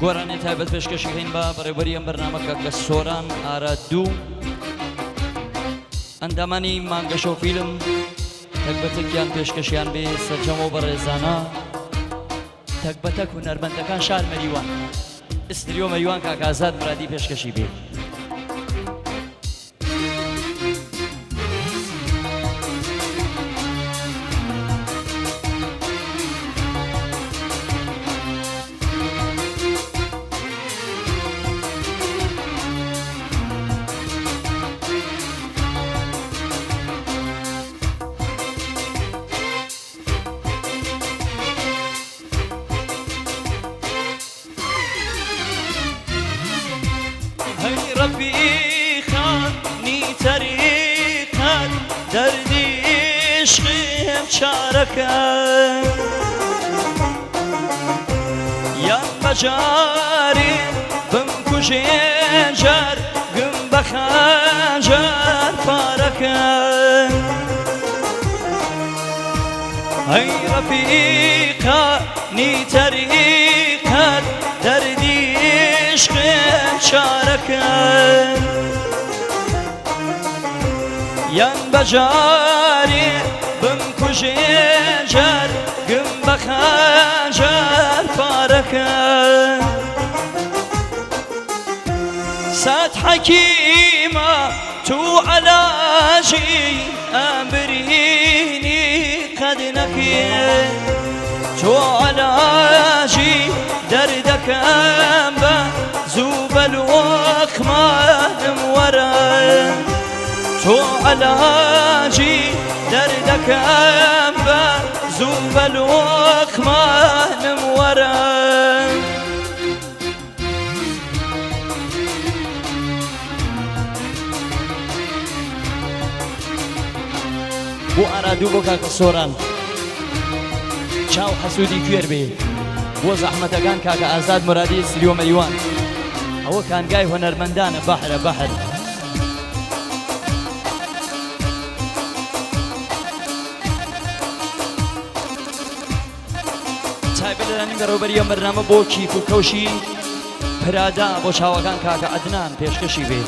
گۆرانی تایبەت پێشکەشەکەین بە بەڕێوبەری ئەم بەرنامە کاکە سۆران ئارادوو، ئەندامانی مانگەشەو فیلم تەک بە تەکیان پێشکەشیان بێ سەرجەم و بەڕێزانە تەک بە تەک هونەرمەندەکان شار مەریوان ئستریۆ مەریوان کاک ئازاد مرادی پێشکەشی بێ. هەی ڕەفیقانی تەریقەت دەردی عیشقیم چارەکە یان بەجاری بمکوژێ جەرگم بە خەنجەر پارەکە ئەی ڕەفیقانی تەریقەت دەردی عیشقم چارەکە یان بەجارێ بمکوژێ جەرگم بە خەنجەر پارەکە سەد حەکیمە تو عەلاجی ئەمرینی قەد نەکێ تۆ عەلاجی دەردەکەم بە زوو بە لۆقمانم وەرە تۆ عەلاجی دەردەکەم بە زوو بە لۆقمانم وەرە. بۆ ئارادوو بۆ کاکە سۆران چاو حەسوودی کوێر بێ بۆ زەحمەتەکان کاکە ئازاد مرادی سریۆ مەریوان ئەوە کانگای هۆنەرمەندانە بەحرە بەحر. تایبەت لەلایەن بەڕێوەبەری ئەم بەرنامە بۆ کیف و کەوشی پرادا بۆ چاوەکان کاکە عەدنان پێشکەشی بێ.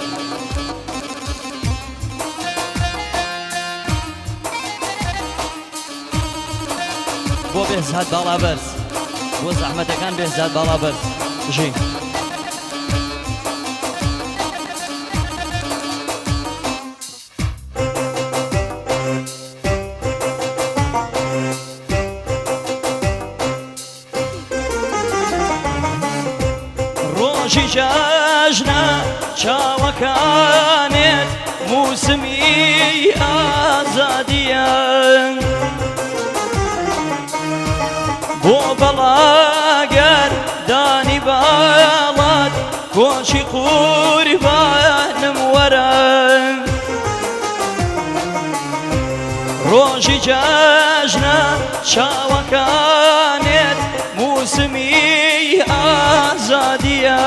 بۆ بێزاد باڵابەرز بۆ زەحمەتەکان بێزاد باڵابەرز ژین. ڕۆژی جەژنە چاوەکانت موسمی ئازادیە بۆ بەڵاگەر دانی باڵات کۆچی قوربانم وەرە ڕۆژی جەژنە چاوەکانت موسمی ئازادیە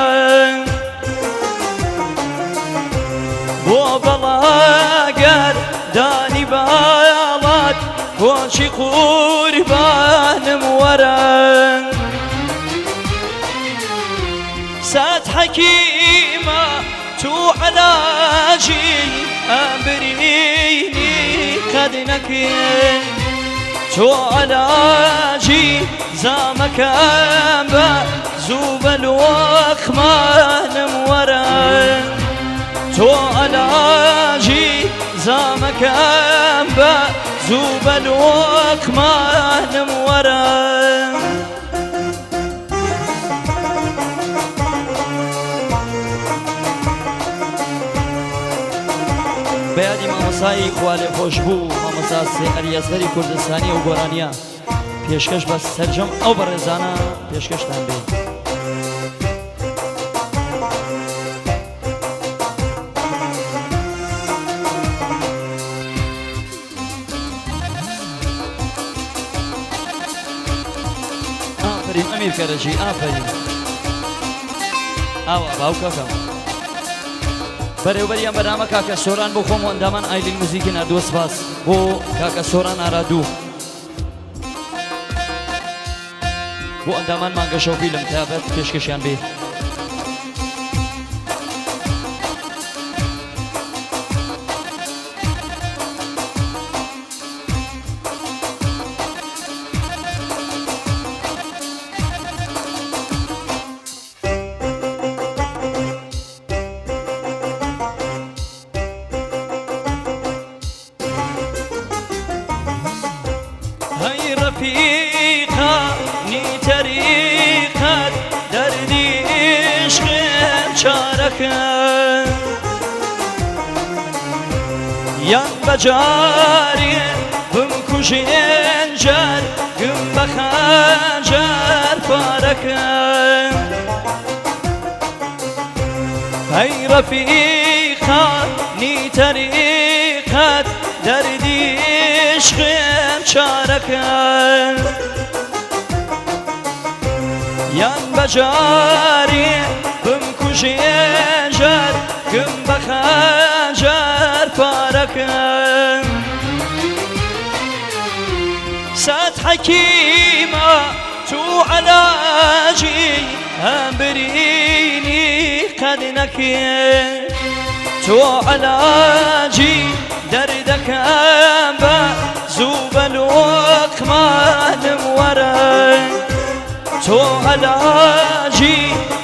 بۆ بەڵاگەر دانی باڵات کۆچی قوربانم وەرە سات حەکیمە تو عەلاجی ئەمرینی قەد نەکێ تۆ عەلاجی زامەکەم بە زوو بە لۆخمانم وەرە تۆ عەلاجی زامەکەم بە زوو بە لۆخمانم وەرە. بە یادی مامۆستای خوالێخۆشبوو مامۆستا سێ ئەلیەسغەری کوردستانی ئەو گۆرانیە پێشکەش بە سەرجەم ئەو بەڕێزانە پێشکەشتان بێ. ئافەرین ئەمیر کەرەجی ئافەرین ئاوا باوکەکەم بەرێوبەری ئەم بەرنامە کاکە سۆران بۆ خۆم و ئەندامان ئایلین موزیکی ناردووە سپاس بۆ کاکە سۆران ئارادوو. بۆ ئەندامان مانگەشەو فیلم تابەت پێشکەشیان بێ. هەی ڕەفیقانی تەریقەت دەردی عشقم چارەکە یان بەجارێ بمکوژێن جار گم بە خەنجەر پارەکە هەی ڕەفیقانی تەریقەت دەردی عشقم چارەکە یان بەجارێ بمکوژێ جار گم بە خەنجەر پارەکە سەد حەکیمە تو عەلاجی هەم برینی قەد نەکێ تۆ عەلاجی دەردەکەم بە زوو بە لۆقمانم وەرە تۆ عەلاجی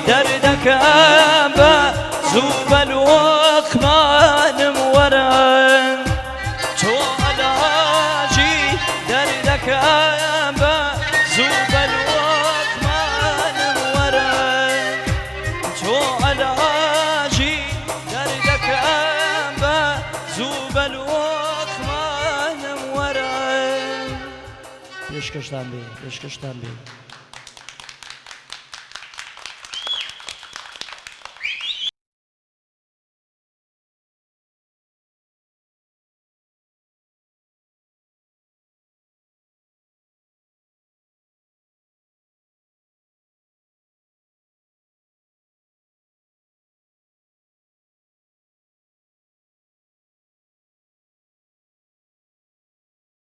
دەردەکەم بە زوو بە لۆقمانم وەرە تۆ عەلاجی دەردەکەم بە زوو بە لۆقمانم وەرە تۆ عەلاجی دەردەکەم بە زوو بە لۆقمانم وەرە. پێشکەشتان بێ پێشکەشتان بێ.